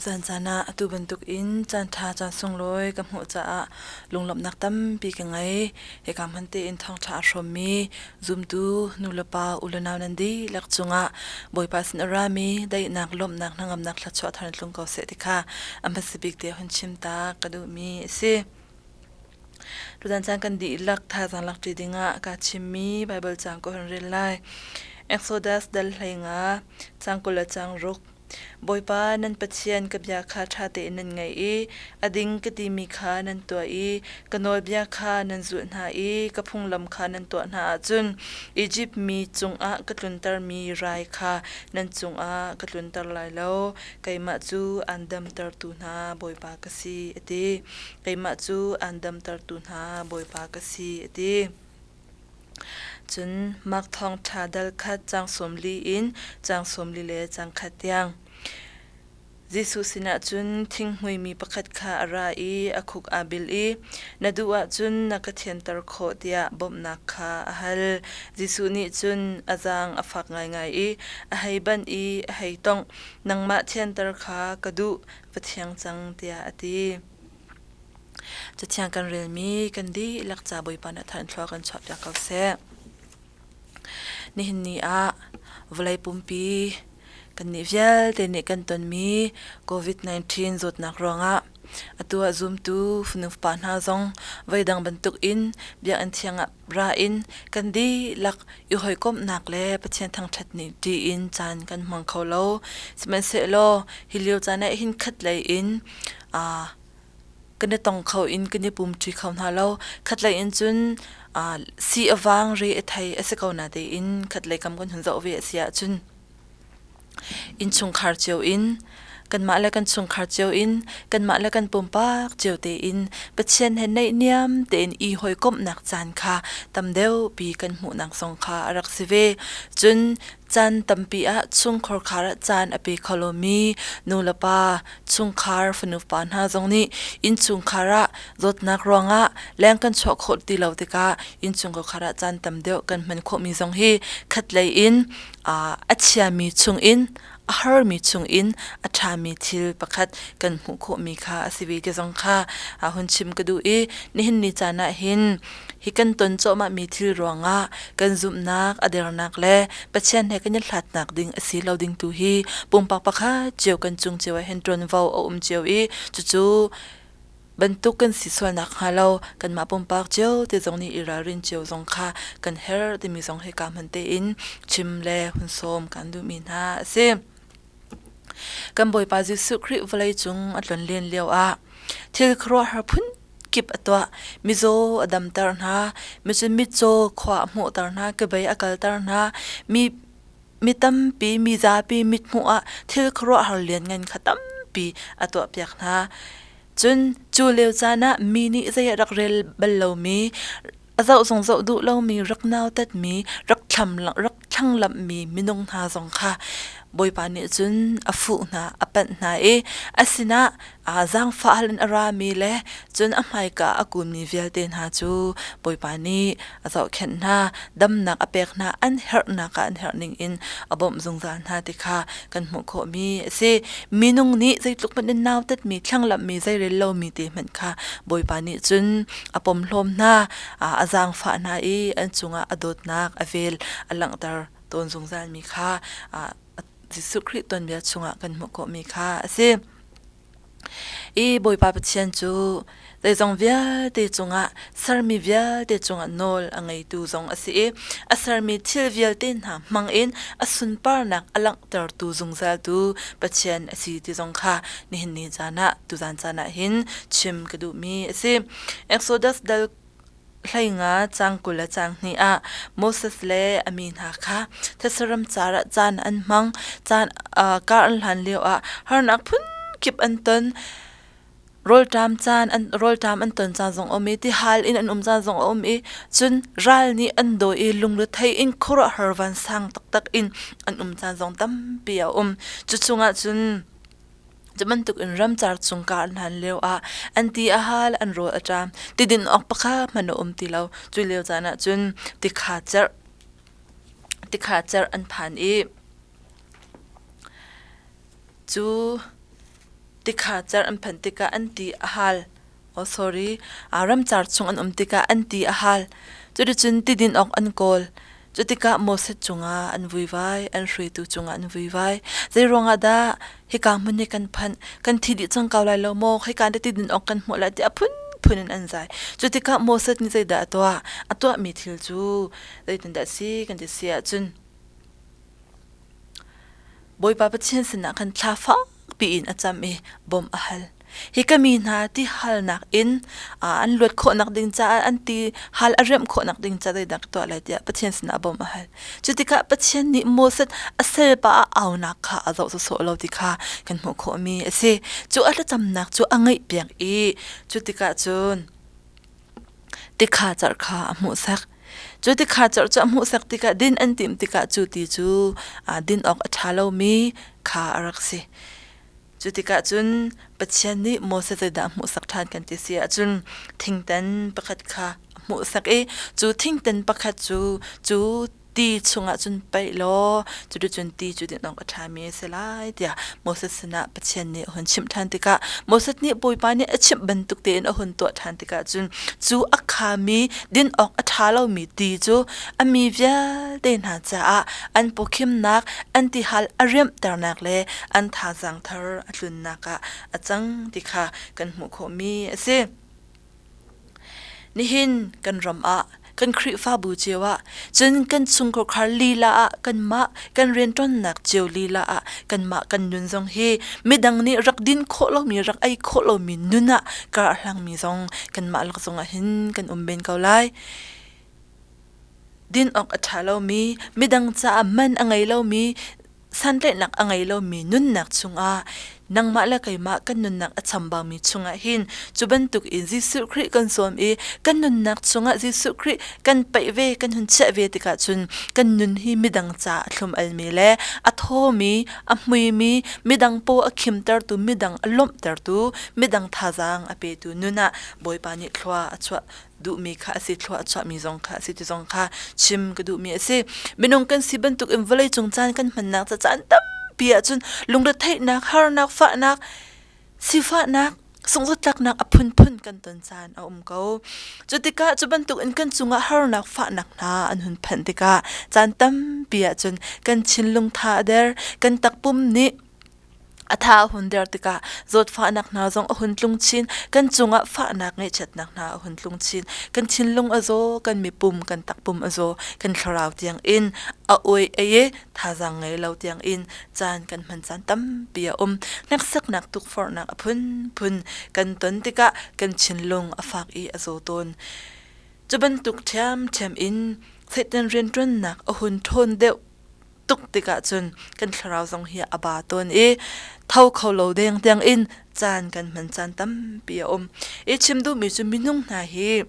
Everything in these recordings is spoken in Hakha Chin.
Tuzan caan ah atu bantuk in caanṭha caan sunglawi ka hmuh caah lunglawmhnak tampi ka ngei. Hika hman tein thawngṭha a hrawmmi zumtu nulepa ulenau nan dihlak cungah Bawipa sin a rami daihnak, lawmhnak, hnangamnak thluachuah thar in tlung ko seh ti kha a hmasa bik te hun chim ta ka duhmi a si. Tuzan caan kan dihlak thazaang lakṭi dingah kaa chimmi Baibal caang ka hun rel lai. Exodus dal 15, caang 20 le caang ruk. Bawipa nan Pathian ka bia kha ṭha tein nan ngaih i a ding ka timi kha nan tuah i ka nawlbia kha nan zulh hna i ka phunglam kha nan tuah hna ahcun Izipt mi cungah ka tluntermi rai kha nan cungah ka tlunter lai lo. Keimah cu aan damtertu hna Bawipa ka si, a ti. Keimah cu aan damtertu hna Bawipa ka si, a ti. Cun Mark thawngṭha dal khat caang 40 in caang 44 le caang khat tiang. Jesuh sinah cun thinghmuimi pakhat kha a ra i a khuk aa bil i, Na duh ahcun na ka thianter khawh tiah bawmhnak kha a hal. Jesuh nih cun a zaang a fak ngaingai i a hei banh i a hei tongh. Nangmah thianter kha ka duh, va thiang cang tiah a ti. Cathiang kan relmi kan dihlak ca Bawipa nih a thlua kan chuahpiak ko seh. Nihin ni ah vawlei pumpi kannih vialte nih kan tonmi COVID-19 zawtnak ruangah atu ah zumtu fanu fapa hna zong voidang bantuk in biakinn thiang ah ra in kan dihlak i hawikomhnak le Pathian thangṭhat ni ṭi in caan kan hmang kho lo. Sihmanhsehlaw hi lio caan ah hin khat lei in kan i tong kho in kan i pumṭi kho hna lo. Khatlei in cun si a vang re a thei a si ko na tein khatlei kam kan hun zoh ve a si ahcun innchungkhar cio in kanmah le kan chungkhar cio in kanmah le kan pumpak cio tein Pathian he naihniam tein i hawikomhnak caan kha tam deuh pi kan hmuhnak zong kha a rak si ve. Cun caan tampi ah chungkhar khar ah caan a pe kho lomi nulepa chungkhar fanupa hna zong nih innchungkhar ah zawtnak ruangah leng kan chuah khawh ti lo tikah innchungkhar ah caan tam deuh kan hman khawhmi zong hi khatlei in a chiami chungin a harmi chungin a ṭhami thil pakhat kan hmuh khawhmi kha a si ve ti zong kha hun chim ka duh i nihin ni caan ah hin hi kan ton cuahmahmi thil ruangah kan zumhnak a dernak le Pathian he kan i hlatnak ding a si lo ding tu hi pumpak pakhat cio kan cung cio ah hin ṭuanvo a um cio i cucu bantuk kan si sualnak hnga lo kanmah pumpak cio te zong nih i ralrin cio zong kha kan herh timi zong hika hman tein chim le hun sawm kan duhmi hna a si. Kan Bawipa Jesuh Khrih vawlei cung a tlon len lio ah thil khuaruahhar phun kip a tuah. Mizaw a damter hna, micun mitcaw khua a hmuhter hna, kebei a kalter hna, mi mi tampi mizapi mithmuh ah thil khuaruahhar lianngan kha tampi a tuahpiak hna. Cun cu lio caan ah mi nih zei a rak rel bal lomi, a zoh zong zoh duh lomi, rak nautatmi, rak thlam rak thlanglamhmi minung hna zong kha Bawipa nih cun a fuh hna, a panh hna i a sinah zaangfah hal in a rami le cun a hmaika a kunmi vialte hna cu Bawipa nih a zohkhenh hna, damnak a pek hna, an herhnak ah an herh ning in a bawmh zungzal hna ti kha kan hmuh khawhmi a si. Minung nih zeitluk hmanh in nautatmi, thlanglamhmi, zeirel lomi te hmanh kha Bawipa nih cun a pomhlawm hna, a zaangfah hna i an cungah a dawtnak a vel a langhter tawn zungzalmi kha Jesuh Khrih tuanbia chungah kan hmuh khawhmi kha a si. I Bawipa Pathian cu zeizong vialte cungah sermi vialte cungah nawl a ngeitu zong a si i a sermi thil vialte hna hmangin a sunparnak a langhtertu zungzaltu Pathian a si ti zong kha nihin ni caan ah tuzan caan ah hin chim ka duhmi a si. Exodus dal 15 caang 20 le caang hnih ah Moses le a mi hna kha thetsaram car ah caan an hmang. Caan kar an hlan lioah harnak phunkip an ton. Rawlṭam caan an rawlṭam an ton caan zong a um i tihal in an um caan zong a um i cun ral nih an dawi i lungrethei in khuaruahhar vansang taktak in an um caan zong tampi a um. Cu chungah cun Cu bantuk in ramcar chung kar an han lio ah an ti a hal, an rawl a ṭam. Tidin awk pakhat hmanh a um ti lo. Cu lio caan ah cun tikha cerh tikha cerh an phan i cu Tikha cer an phanh tikah an ti a hal. Oh sorry, ramcar chung an um tikah an ti a hal. Cuticun ti din awk an kawl. Cu tikah Moses cungah an vuivai, an hruaitu cungah an vuivai. Zei ruangah dah hika hmun hi kan phanh, kan thi dih cang ko lai lo maw? Hika in ti din awk kan hmuh lai tiah phunphun in an zai. Cu tikah Moses nih zeidah a tuah? A tuahmi thil cu zeitindah a si kan ti si ahcun Bawipa Pathian sinah khan thla fakpi in a cam i bawmh a hal. Hi ka mi hna ti halnak in an luat khawhnak ding caah an ti hal a riamh khawhnak ding caah zeidah ka tuah lai tiah Pathian sinah bawmh a hal. Cu tikah Pathian nih Moses a salpa a aunak kha a zoh sawsawh lo ti kha kan hmuh khawhmi a si. Cu a thlacamnak cu a ngaihpiak i cu tikah cun tikha cerh kha a hmuhsak. Cu tikha cerh cu a hmuhsak tikah din an timh tikah cu ti cu din awk a ṭha lomi kha a rak si. Cu tikah cun Pathian nih Moses zeidah a hmuhsak ṭhan kan ti si ahcun thingtan pakhat kha a hmuhsak i cu thingtan pakhat cu cu ti chungah cun paih law cuticun ti cu din awk a ṭhami a si lai tiah Moses sinah Pathian nih a hun chimh ṭhan tikah Moses nih Bawipa nih a chimh bantuk tein a hun tuah ṭhan tikah cun cu a khami din awk a ṭha lomi ti cu a mi vialte hna caah an pawkhimnak an tihal a riamhternak le an thazaang thar a tlunnak ah a cang ti kha kan hmuh khawhmi a si. Nihin kan ram ah kan Khrihfabu cio ah cun kan chungkhar lila ah kanmah kan rianṭuannak cio lila ah kanmah kan nun zong hi midang nih rak din khawh lomi rak ei khawh lomi nun ah kar a hlangmi zong kanmah lak zong ah hin kan um men ko lai. Din awk a ṭha lomi midang caah man a ngei lomi santlaihnak a ngei lomi nunnak chungah nangmah le keimah kan nunnak a chambaumi chungah hin cu bantuk in Jesuh Khrih kan sawm i kan nunnak chungah Jesuh Khrih kan paih ve kan hun chiah ve tikah cun kan nun hi midang ca a thlum almi le a thawmi a hmuimi midang paw a khimtertu midang a lawmhtertu midang thazaang a petu nun ah Bawipa nih thlua a chuah duhmi kha a si thlua a chuahmi zong kha a si ti zong kha chim ka duhmi a si. Minung kan si bantuk in vawlei cung caan kan hmannak ca caan tampi ahcun lungretheihnak, harnak, fahnak, sifahnak, sungzatlaknak a phunphun kan ton caan a um ko. Cu tikah cu bantuk in kan cungah harnak, fahnak hna an hun phanh tikah caan tampi ahcun kan thinlung tha a der, kan takpum nih A tha a hun der tikah zawtfahnak hna zong a hun tlung chin. Kan cungah fahnak ngaihchiatnak hna a hun tlung chin. Kan thinlung a zaw, kan mipum, kan takpum a zaw, kan thlarau tiangin a uai ei i thazaang ngei lo tiangin caan kan hman caan tampi a um. Hneksaknak tukforhnak a phunphun kan ton tikah kan thinlung a fak i a zaw tawn. Cu bantuk ṭhiamṭhiam in Satan rianṭuannak a hun ṭhawn deuh tuk tikah cun kan thlarau zong hi a ba tawn i tho kho lo deng tiang in caan kan hman caan tampi a um. I chim duhmi cu minung hna hi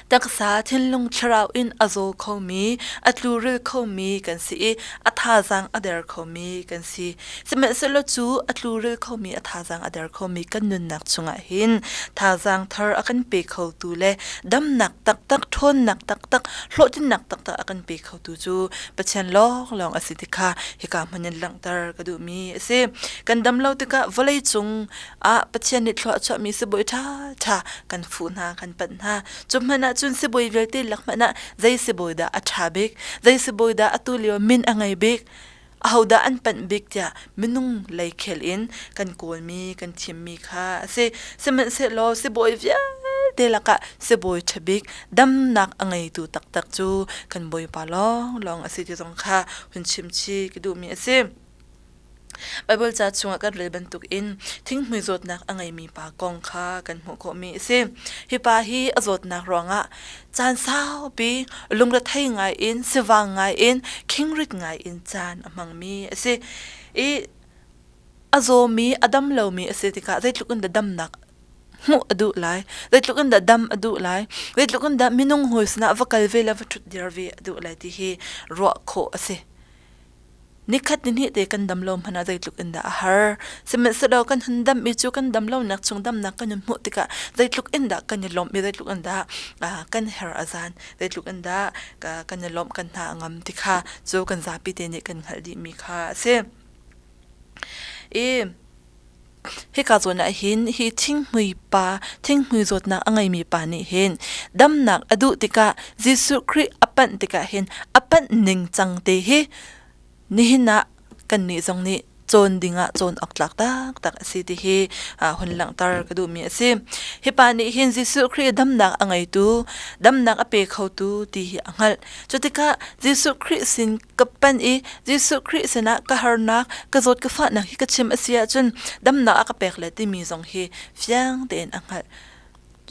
taksa thinlung thlarau in a zaw khomi, a tluril khomi kan si i a thazaang a der khomi kan si. Sihmanhsehlaw cu a tluril khomi, a thazaang a der khomi kan nunnak chungah hin thazaang thar a kan pe khotu le damnak taktak, ṭhawnnak taktak, hlawhtlinnak taktak a kan pe khotu cu Pathian lawnglawng a si ti kha hika hmun in langhter ka duhmi a si. Kan dam lo tikah vawlei cung ah Pathian nih thlua a chuahmi sibawi ṭhaṭha kan fuh hna, kan panh hna. Cu hmanh ah cun sibawi vialte lak hmanh ah zei sibawi dah a ṭha bik, zei sibawi dah atu lio min a ngei bik, ahodah an panh bik tiah minung lei khel in kan kawlmi kan thimmi kha a si. Sihmanhsehlaw sibawi vialte lakah sibawi ṭha bik damnak a ngeitu taktak cu kan Bawipa lawnglawng a si ti zong kha hun chim chih ka duhmi a si. Baibal ca chungah kan rel bantukin thinghmui zawtnak a ngeimi pa kong kha kan hmuh khawhmi a si. Hi pa hi a zawtnak ruangah caan saupi lungrethei ngai in sivang ngai in khingrit ngai in caan a hmangmi a si. I a zawmi a dam lomi a si tikah zeitluk in dah damnak hmuh a duh lai, zeitluk in dah dam a duh lai, zeitluk in dah minung hawi sinah va kal ve le va ṭhut dir ve a duh lai ti hi ruah khawh a si. Nikhat nihnih te kan dam lo hmanh ah zeitluk in dah a har. Sihmanhsehlaw kan hun dam i cu kan dam lonak chung damnak kan hun hmuh tikah zeitluk in dah kan i lawmh i zeitluk in dah kan her a zan, zeitluk in dah kan i lawmh kan hna a ngam ti kha cu kan zapi te nih kan hngalh dihmi kha a si. I. Hika zawn ah hin hi thinghmui pa, thinghmui zawtnak a ngeimi pa nih hin damnak a duh tikah Jesuh Khrih a panh tikah hin a panh ning cang te hi nihin ah kannih zong nih cawn dingah cawn awk tlak taktak a si ti hi hun langhter ka duhmi a si. Hi pa nih hin Jesuh Khrih damnak a ngeitu, damnak a pe khotu ti hi a hngalh. Cu tikah Jesuh Khrih sin ka panh i Jesuh Khrih sinah ka harnak, ka zawt ka fahnak hi ka chim a si ahcun damnak a ka pek le timi zong hi fiang tein a hngalh.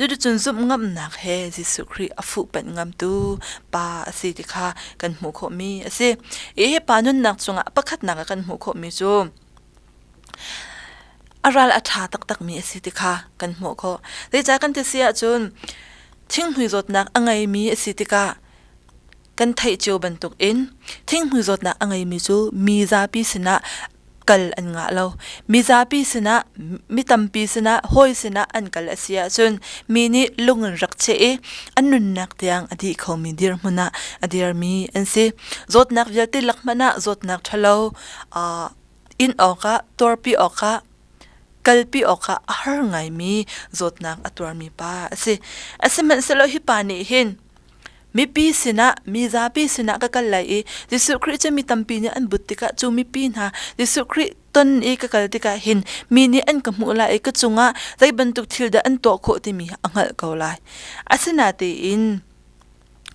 Cuticun zumh ngamnak he Jesuh Khrih a fuhpanh ngamtu pa a si ti kha kan hmuh khawhmi a si. Hi pa nunnak cungah pakhatnak ah kan hmuh khawhmi cu a ral a ṭha taktakmi a si ti kha kan hmuh khawh. Zeicah kan ti si ahcun thinghmui zawtnak a ngeimi a si tikah kan theih cio bantukin thinghmui zawtnak a ngeimi cu mi zapi sinah kal an ngah lo. Mizapi sinah, mi tampi sinah, hawi sinah an kal a si ahcun mi nih lung in rak cheh i an nunnak tiang a dih khomi dirhmun ah a dirmi an si. Zawtnak vialte lak hmanh ah zawtnak ṭhalo in awkah, tuarpi awkah, kalpi awkah a har ngaimi zawtnak a tuarmi pa a si. Asihmanhsehlaw hi pa nih hin Mipi sinah, mi zapi sinah ka kal lai i Jesuh Khrih cu mi tampi nih an but tikah cu mipi hna Jesuh Khrih ton i ka kal tikah hin mi nih an ka hmuh lai i ka cungah zei bantuk thil dah an tuah khawh timi a hngalh ko lai. Asinain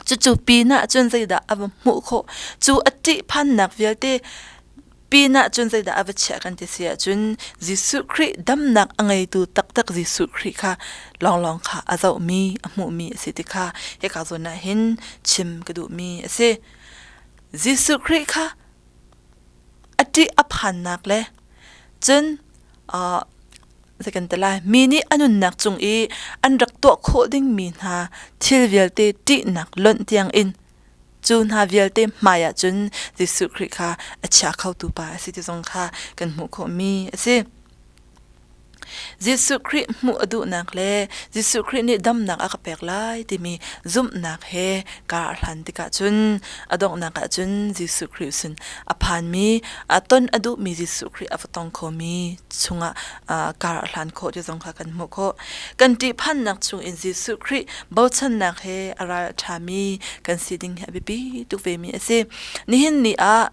cucu pinah cun zeidah a va hmuh khawh? Cu a ṭihphannak vialte Pinah cun zeidah a va chiah kan ti si ahcun Jesuh Khrih damnak a ngeitu taktak Jesuh Khrih kha lawnglawng kha a zohmi, a hmuhmi a si ti kha hika zawn ah hin chim ka duhmi a si. Jesuh Khrih kha a ṭih a phannak le cun zei kan ti lai mi nih a nunnak cung i an rak tuah khawh dingmi hna thil vialte ṭihnak lonh tiangin Cu hna vialte hmai ah cun Jesuh Khrih kha a chia khotu pa a si ti zong kha kan hmuh khawhmi a si. Jesuh Khrih hmuh a duhnak le Jesuh Khrih nih damnak a ka pek lai timi zumhnak he kar a hlan tikah cun a donghnak ah cun Jesuh Khrih sin a phanmi, a ton a duhmi Jesuh Khrih a va tong khomi chungah kar a hlan khawh ti zong kha kan hmuh khawh. Kan ṭihphannak chungin Jesuh Khrih bochannak he a ral a ṭhami kan si ding hi a biapi tuk vemi a si. Nihin ni ah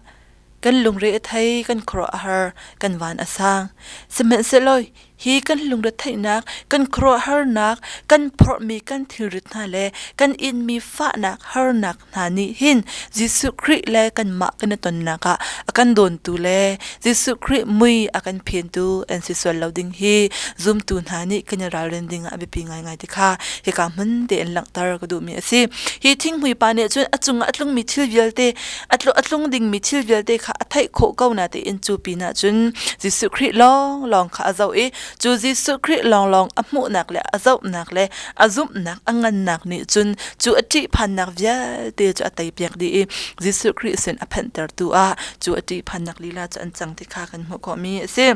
kan lungre a thei, kan khuaruah a har, kan van a sang. Sihmanhsehlaw hi kan lungretheihnak, kan khuaruahharnak, kan phorhmi kan thilrit hna le kan inmi fahnak harnak hna nih hin Jesuh Khrih le kanmah kan i tonnak ah a kan dawntu le Jesuh Khrih mui a kan phentu an si sual lo ding hi zumtu hna nih kan i ralrin ding ah a biapi ngaingai ti kha hika hmun tein langhter ka duhmi a si. Hi thinghmui pa nih cun a cungah a tlungmi thil vialte a tlung dingmi thil vialte kha a theih khawh ko na tiin cu pinah cun Jesuh Khrih lawnglawng kha a zoh i cu Jesuh Khrih lawnglawng a hmuhnak le a zohnak le a zumhnak a ngannak nih cun cu a ṭihphannak vialte cu a teipiak dih i Jesuh Khrih sin a phanhtertu ah cu a ṭihphannak lila cu an cang ti kha kan hmuh khawhmi a si.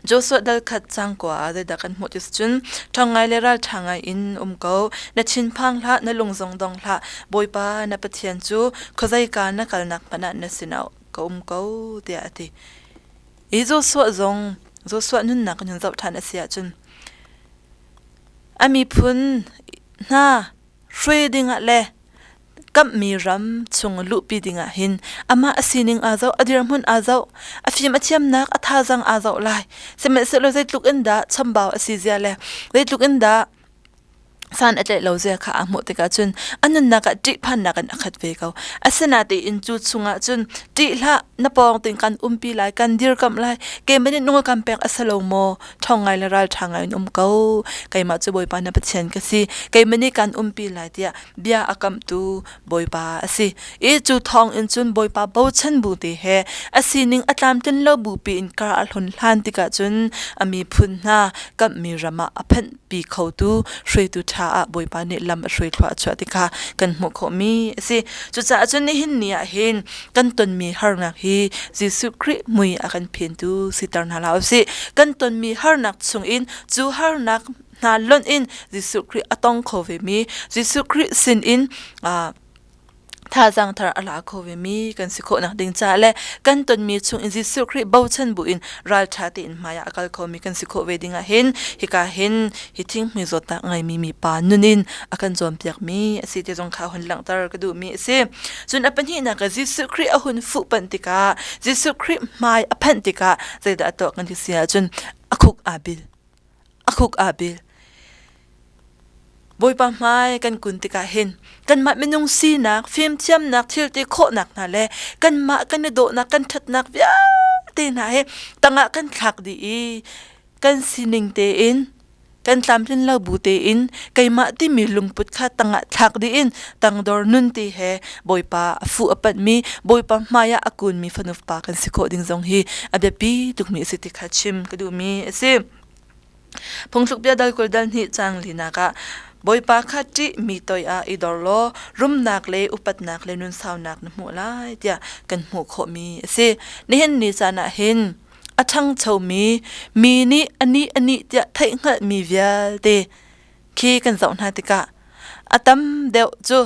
Joshua dal khat cang kua ah zeidah kan hmuh ti cun ṭhawng ngai le ralṭha ngai in um ko. Na thinphang hlah, na lung zong dong hlah. Bawipa na Pathian cu khuazeika na kalnak hmanh ah na sinah ka um ko tiah a ti. I Joshua zong Joshua nunnak kan hun zoh ṭhan a si ahcun a miphun hna hruai dingah le kamhmi ram chung luhpi dingah hin amah a sining aa zoh, a dirhmun aa zoh, a fim a thiamnak, a thazaang aa zoh lai. Sihmanhsehlaw zeitluk in dah chambau a si zia le zeitluk in dah san a tlaih lo zia kha aa hmuh tikah cun a nunnak ah ṭihphannak in a khat ve ko. Asinain cu chungah cun ṭih hlah, na pawng ting kan umpi lai, kan dirkamh lai, keimah nih nung kan pek a si lo maw? Ṭhawng ngai le ralṭha ngai in um ko. Keimah cu Bawipa na Pathian ka si. Keimah nih kan umpi lai tiah bia a kamhtu Bawipa a si. I cu thawng in cun Bawipa bochan bu te he a sining a tlamtlin lo bupi in kar a hlun hlan tikah cun a miphun hna kamhmi ram ah a phanhpi khotu hruaitu ṭha ah Bawipa nih lam a hruai thluah chuah tikha kan hmuh khawhmi a si. Cucaah cun nihin ni ah hin kan tonmi harnak hi Jesuh Khrih mui a kan phentu siter hna hlah usih. Kan tonmi harnak chungin cu harnak hna lonh in Jesuh Khrih a tong kho vemi Jesuh Khrih sinin Thazaang thar a la kho vemi kan si khawhnak ding caah le kan tonmi chung in Jesuh Khrih bochan buin ralṭha tein hmaiah a kal khomi kan si khawh ve ding ah hin hika hin hi thinghmui zawtnak ngeimi mipa nun in a kan cawnpiakmi a si ti zong kha hun langhter ka duhmi a si. Cun a pahnihnak ah Jesuh Khrih a hun fuhpanh tikah Jesuh Khrih hmai a phanh tikah zeidah a tuah kan ti si ahcun a khuk aa bil. A khuk aa bil. Bawipa hmai kan kun tikah hin kanmah minung sinak, fimthiamnak, thil ti khawhnak hna le kanmah kan i dawhnak, kan ṭhatnak vialte hna hi tangah kan thlak dih i kan sining tein kan tlamtlin lo bu tein keimah timi lungput kha tangah thlak dih in tangdor nun ti he Bawipa a fuh a panhmi, Bawipa hmai ah a kunmi fanu fapa kan si khawh ding zong hi a biapi tukmi a si ti kha chim ka duhmi a si. Phungthluk bia dal 20 dal hnih caang linak ah Bawipa kha ṭih mi toi ah i dor law rumnak le upatnak le nunsaunak na hmuh lai tiah kan hmuh khawhmi a si. Nihin ni caan ah hin a ṭhangchomi mi nih a nih tiah theihhngalhmi vialte khi kan zoh hna tikah a tam deuh cu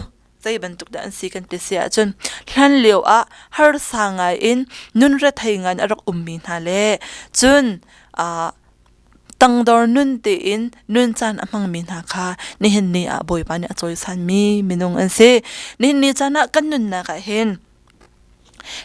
zei bantuk dah an si kan ti si ahcun hlan lio ah harsa ngai in nun rethei ngai in a rak ummi hna le cun tangdor nun tein nun caan a hmangmi hna kha nihin ni ah Bawipa nih a cawisanmi minung an si. Nihin ni caan ah kan nunnak ah hin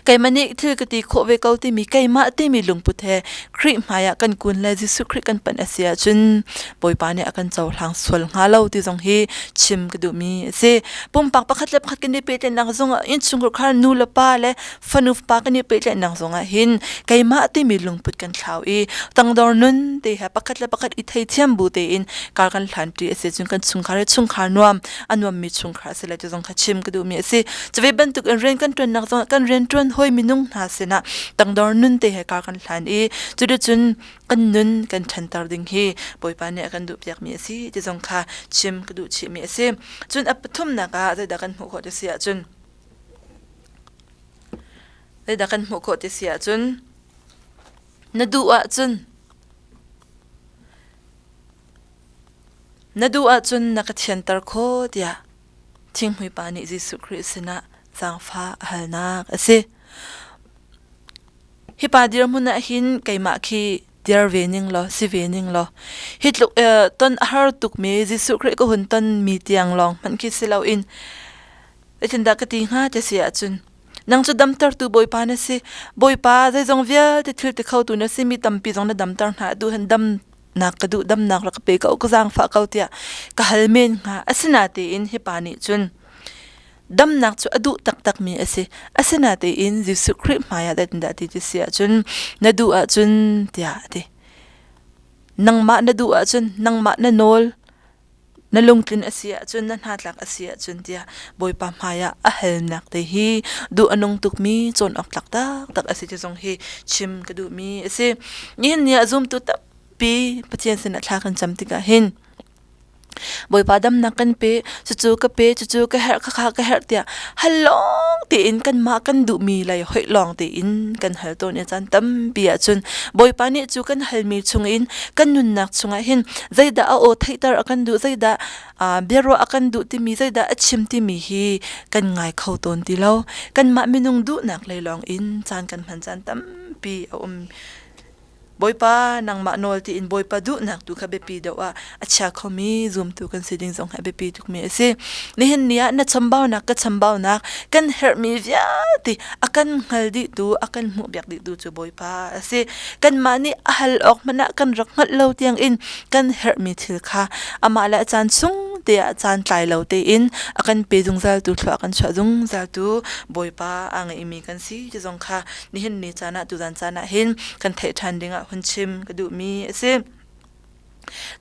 Keimah nih thil ka ti khawh ve ko timi keimah timi lungput he Khrih hmaiah kan kun le Jesuh Khrih kan panh a si ahcun Bawipa nih a kan cohlang sual hnga lo ti zong hi chim ka duhmi a si. Pumpak pakhat le pakhat kan i pehtlaihnak zongah innchungkhar nu le pa le fanu fapa kan i pehtlaihnak zongah hin keimah timi lungput kan thlau i tangdor nun te he pakhat le pakhat i theithiam bu tein kar kan hlanṭi a si cun kan chungkhar hi chungkhar nuam a nuammi chungkhar a si lai ti zong kha chim ka duhmi a si. Cuve bantuk in rian kan ṭuannak zongah kan rianṭuan hawi minung hna sinah tangdor nun te he kar kan hlan i cuticun kan nun kan ṭhanter ding hi Bawipa nih a kan duhpiakmi a si ti zong kha chim ka duh chihmi a si. Cun a pathumnak ah zeidah kan hmuh khawh ti si ahcun zeidah kan hmuh khawh ti si ahcun na duh ahcun na duh ahcun na ka thianter khawh tiah Thinghmui pa nih Jesuh Khrih sinah zaangfah a halnak a si. Hi pa dirhmun ah hin keimah khi dir ve ning law si ve ning law hi tluk ton a har tukmi Jesuh Khrih ka hun ton mi tiang lawng hmanh khi si loin zeitindah ka ti hnga ti si ahcun nang cu damtertu Bawipa na si. Bawipa zeizong vialte thil ti khotu na si mi tampi zong na damter hna tu hin dam nak ka duh damnak rak ka pe ko ka zaangfah ko tiah ka hal men hnga. Asinatein hi pa nih cun damnak cu a duh taktakmi a si. Asinatein Jesuh Khrih hmaiah zeitindah ti ti si ahcun na duh ahcun tiah a ti. Nangmah na duh ahcun nangmah na nawl na lungtlin a si ahcun na hnatlak a si ahcun tiah Bawipa hmaiah a halnak te hi duh a nung tukmi cawn awk tlak taktak a si ti zong hi chim ka duhmi a si. Nihin ni ah zumtu tampi Pathian sinah thla kan cam tikah hin Bawipa damnak kan pe, cucu ka pe, cucu ka herh, khakha ka herh tiah hal lawng tein kanmah kan duhmi lei hoih lawng tein kan hal tawn i caan tampi ahcun Bawipa nih cu kan halmi chungin kan nunnak chungah hin zeidah a aw theihter a kan duh zeidah biaruah a kan duh timi zeidah a chim timi hi kan ngai kho tawn ti lo. Kanmah minung duhnak lei lawng in caan kan hman caan tampi a um. Bawipa nangmah nawl tiin Bawipa duhnak tu kha biapi deuh ah a chia khomi zumtu kan si ding zong hi a biapi tukmi a si. Nihin ni ah na chambaunak ka chambaunak kan herhmi vialte a kan hngal dihtu a kan hmuhpiak dihtu cu Bawipa a si. Kanmah nih a hal awk hmanh ah kan rak hngalh lo tiangin kan herhmi thil kha amah le a caan chung te ah caan tlai lo tein a kan pe zungzaltu thlua a kan chuah zungzaltu Bawipa aa ngeihmi kan si ti zong kha nihin ni caan ah tuzan caan ah hin kan theih ṭhan dingah hun chim ka duhmi a si.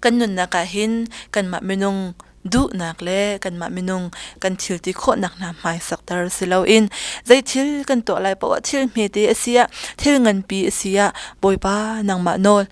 Kan nunnak ah hin kanmah minung duhnak le kanmah minung kan thil ti khawhnak hna hmaisakter si loin zei thil kan tuah lai paoh ah thil hmete a si ah thil nganpi a si ah Bawipa nangmah nawl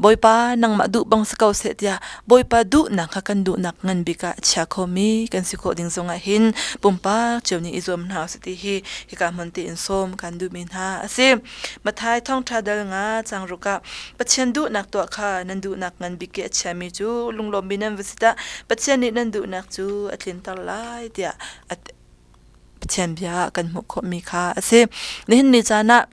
Bawipa nangmah duh bang si ko seh tiah Bawipa duhnak kha kan duhnak ngan bik ah a chia khomi kan si khawh ding zongah hin pumpak cio nih i zuam hna usih ti hi hika hmun tein sawm kan duhmi hna a si. Matthai thawngṭha dal nga cang ruk ah Pathian duhnak tuah kha nan duhnak ngan bik i a chiami cu lunglawmmi nan va si dah Pathian nih nan duhnak cu a tlinter lai tiah a. Pathian bia kan hmuh khawhmi kha a si. Nihin ni caan ah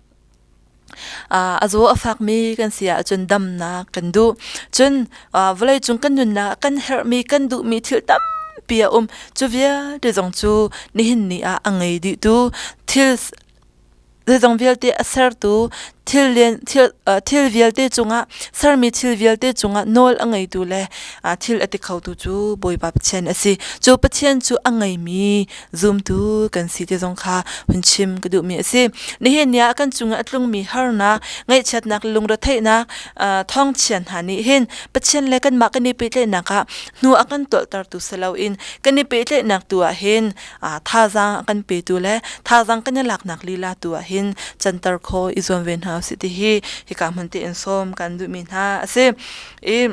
a zaw a fakmi kan si ahcun damnak kan duh. Cun vawleicung kan nunnak kan herhmi kan duhmi thil tampi a um. Cu vialte zong cu nihin ni ah a ngei dihtu thil zeizong vialte a sertu thil lian thil thil vialte cungah sermi thil vialte cungah nawl a ngeitu le thil a ti khotu cu Bawipa Pathian a si. Cu Pathian cu a ngeimi zumtu kan si ti zong kha hun chim ka duhmi a si. Nihin ni ah kan cungah a tlungmi harnak, ngaihchiatnak, lungretheihnak, thawngchia hna nih hin Pathian le kanmah kan i pehtlaihnak ah hnu a kan tawltertu si loin kan i pehtlaihnak tu ah hin thazaang a kan petu le thazaang kan i laknak lila tu ah hin canter kho i zuam ve hna usih ti hi hika hmun te in sawm kan duhmi hna a si. I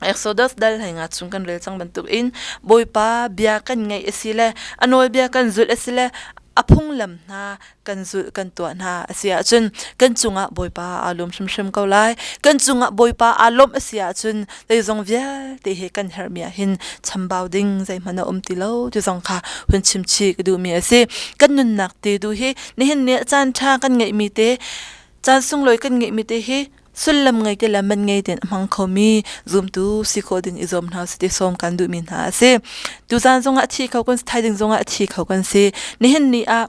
Exodus dal hlei nga chung kan rel cang bantuk in Bawipa bia kan ngaih a si le a nawlbia kan zulh a si le a phunglam hna kan zulh kan tuah hna a si ahcun kan cungah Bawipa aa lawm hrimhrim ko lai. Kan cungah Bawipa aa lawmh a si ahcun zeizong vialte he kan herhmi ah hin chambau ding zeihmanh a um ti lo ti zong kha hun chim chih ka duhmi a si. Kan nunnak te du hi nihin ni caan ṭha kan ngeihmi te caan sunglawi kan ngeihmi te hi sullam ngei te le man ngei tein a hmang khomi zumtu si khawh ding i zuam hna si ti sawm kan duhmi hna a si. Tuzaan zongah a thi kho kan si, thaizing zongah a thi kho kan si. Nihin ni ah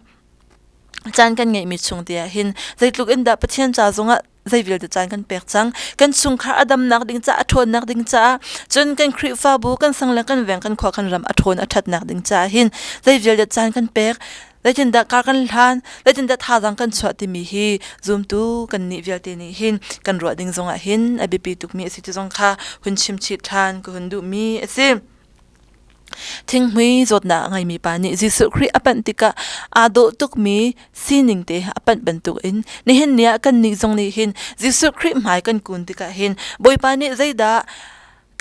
caan kan ngeihmi chung te ah hin zeitluk in dah Pathian ca zongah zei vialte caan kan pek cang. Kan chungkhar a damnak ding caah a ṭhawnnak ding caah cun kan Khrihfabu kan sang le kan veng kan khua kan ram a ṭhawn a ṭhatnak ding caah hin zei vialte caan kan pek. Zeitindah kar kan hlan, zeitindah thazaang kan chuah timi hi zumtu kannih vialte nih hin kan ruah ding zongah hin a biapi tukmi a si ti zong kha hun chim chih ṭhan ka hun duhmi a si. Thinghmui zawtnak a ngeimi pa nih Jesuh Khrih a panh tikah aa dawh tukmi sining te a panh bantukin nihin ni ah kannih zong nih hin Jesuh Khrih hmai kan kun tikah hin Bawipa nih zeidah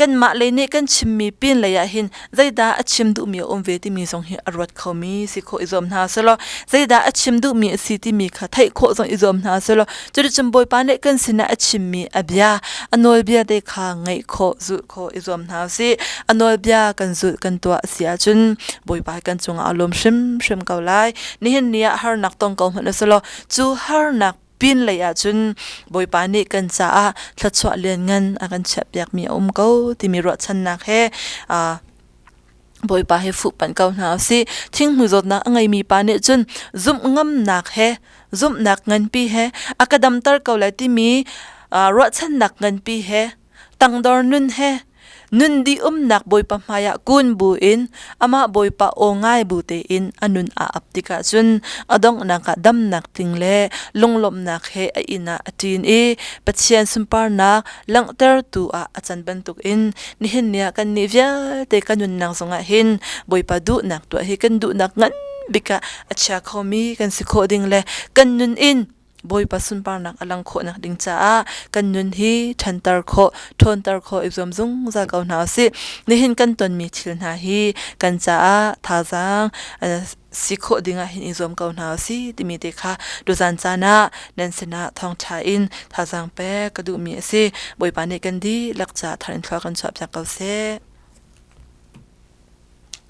kanmah lei nih kan chimmi pin lei ah hin zeidah a chim duhmi a um ve timi zong hi a ruat khomi si khawh i zuam hna selaw zeidah a chim duhmi a si timi kha theih khawh zong i zuam hna selaw cuticun Bawipa nih kan sinah a chimmi a bia a nawlbia te kha ngaih khawh zulh khawh i zuam hna usih. A nawlbia kan zulh kan tuah a si ahcun Bawipa kan cungah a lawm hrimhrim ko lai. Nihin ni ah harnak tong ko hmanh usih cu harnak pin lei ahcun Bawipa nih kan caah thluachuah lianngan a kan chiahpiakmi a um ko timi ruahchannak he Bawipa he fuhpanh ko hna usih. Thinghmui zawtnak a ngeimi pa nih cun zumh ngamnak he zumhnak nganpi he a ka damter ko lai timi ruahchannak nganpi he tangdor nun he nun dih umnak Bawipa hmaiah kun buin amah Bawipa aw ngai bu tein a nun aa ap tikah cun a donghnak ah damnak tling le lunglawmhnak he a inn ah a ṭin i Pathian sunparnak langhtertu ah a can bantukin nihin ni ah kannih vialte kan nunnak zongah hin Bawipa duhnak tuah hi kan duhnak ngan bik ah a chia khomi kan si khawh ding le kan nun in Bawipa sunparnak a lang khawhnak ding caah kan nun hi ṭhanter khawh, ṭhawnter khawh i zuam zungzal ko hna usih. Nihin kan tonmi thil hna hi kan caah thazaang si khawh ding ah hin i zuam ko hna usih timi te kha tuzaan caan ah nan sinah thawngṭha in thazaang pek ka duhmi a si. Bawipa nih kan dihlak caah thar in thlua kan chuahpiak ko seh.